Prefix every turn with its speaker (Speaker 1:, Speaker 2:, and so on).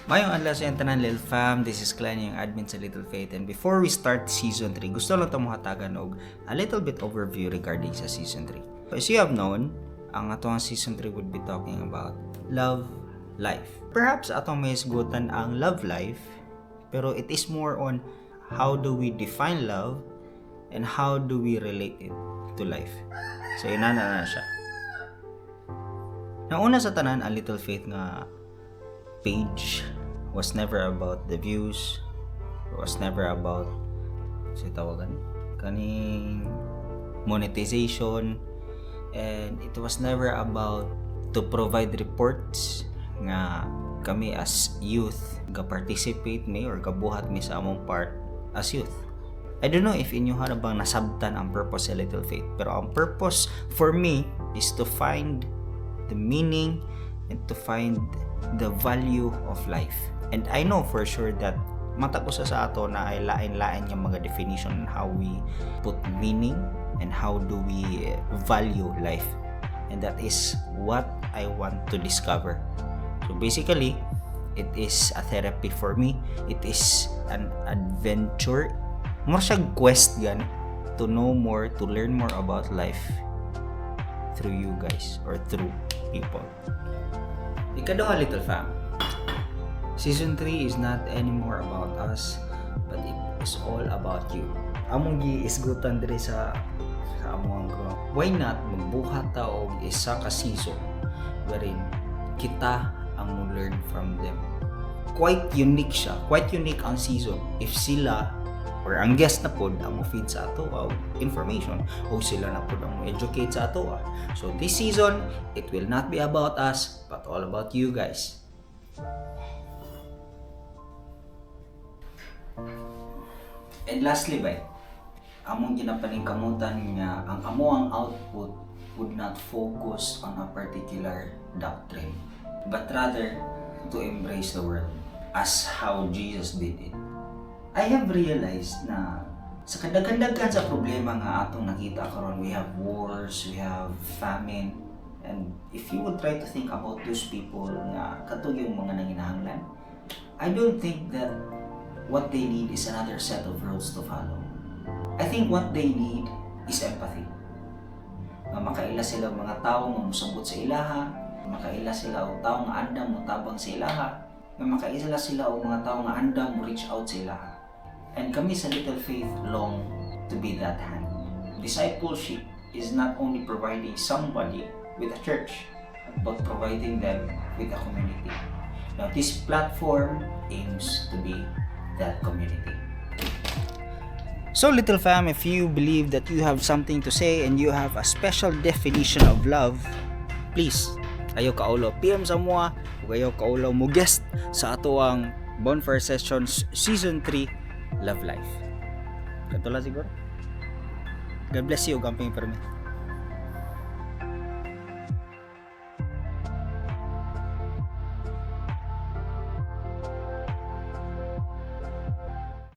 Speaker 1: Maayong adlaw sa inyong tanan, Lil Fam. This is Glenn, yung admin sa Little Faith. And before we start Season 3, gusto lang ito mahatagan og a little bit overview regarding sa Season 3. As you have known, ang atong Season 3 would be talking about love life. Perhaps atong mahisgutan ang love life, pero it is more on how do we define love and how do we relate it to life. So, inana na siya. Nauna sa tanan, ang Little Faith nga page was never about the views, was never about sa tawagan kaning monetization, and it was never about to provide reports nga kami as youth ga participate mi or gabuhat mi sa among part as youth. I don't know if inyo na bang nasabtan ang purpose sa Little Faith, pero ang purpose for me is to find the meaning and to find the value of life. And I know for sure that matag usa sa ato naay lain-lain nga mga definition on how we put meaning and how do we value life. And that is what I want to discover. So basically, it is a therapy for me. It is an adventure. More siya quest gani to know more, to learn more about life through you guys or through people. Ikaduha, little fam. Season 3 is not anymore about us, but it is all about you. Among giisgutan diri sa among ground. Why not magbuhat ta og isa ka season wherein kita ang mo learn from them? Quite unique siya. Quite unique ang season if sila or ang guest na pod ang mo feed sa ato og information o sila na pod ang mo educate sa ato. So this season, it will not be about us but all about you guys. And lastly, bay, among ginapaningkamutan nga ang amo ang output would not focus on a particular doctrine, but rather to embrace the world as how Jesus did it. I have realized na sa kadaghan-daghan sa problema nga atong nakita karon, we have wars, we have famine, and if you would try to think about those people nga kato yung mga nanginahanglan, I don't think that what they need is another set of rules to follow. I think what they need is empathy. Nga makaila sila mga tao nga mosabot sa ilaha, makaila sila og tao nga andam motabang sa ilaha, nga makaila sila og mga tao nga andam mo reach out sa ilaha. And kami sa Little Faith long to be that hand. Discipleship is not only providing somebody with a church, but providing them with a community. Now, this platform aims to be that community. So, little fam, if you believe that you have something to say and you have a special definition of love, please, ayaw kaulo PM sa amoa, ug ayaw kaulo mo guest sa ato ang Bonfire Sessions Season 3 Love Life. Kato lang siguro. God bless you, gamping permi.